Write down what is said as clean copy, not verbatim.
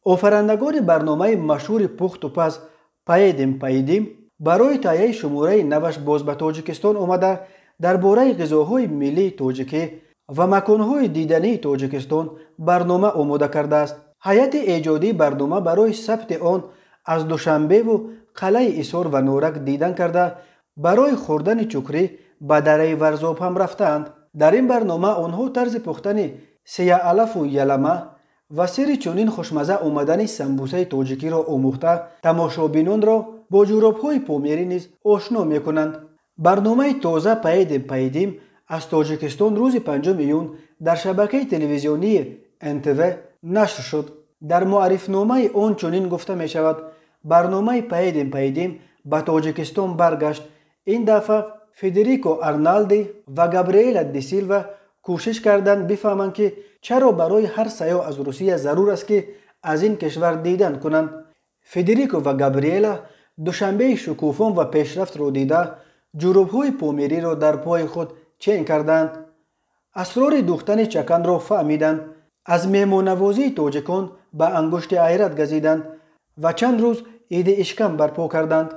Офарандагони барномаи машҳури пухту паз «Поедем поедим» барои таҳияи шумораи наваш боз ба Тоҷикистон омада, дар бораи ғизоҳои миллии тоҷикӣ ва маконҳои дидании Тоҷикистон барнома омода кардааст. Ҳайати эҷодии барнома барои сабти он аз Душанбеву қалъаи Исор ва Норак дидан карда, барои хӯрдани чукрӣ ба дараи Варзоб ҳам рафтаанд. Дар ин барнома онҳо тарзи пухтани сияалафу ялама ва сирри чунин хушмазза омадани самбусаи тоҷикиро омӯхта, тамошобинонро бо ҷуробҳои померӣ низ ошно мекунанд. Барномаи тоза «Поедем поедим» аз Тоҷикистон рӯзи 5 июн дар шабакаи телевизионии НТВ нашр шуд. Дар муаррифномаи он чунин гуфта мешавад: барномаи «Поедем поедим» ба Тоҷикистон баргашт. Ин дафъа Федерико Арналди ва Габриэла ди Силва кӯшиш карданд бифаҳманд, ки чаро барои ҳар сайёҳ аз Русия зарур аст, ки аз ин кишвар дидан кунанд. Федерико ва Габриэла Душанбеи шукуфон ва пешрафтро дида, ҷурубҳои помериро дар пои худ чен карданд, асрори духтани чаканро фаҳмиданд, аз меҳмоннавозии тоҷикон ба ангушти ҳайрат газиданд ва чанд рӯз иди ишкам барпо карданд.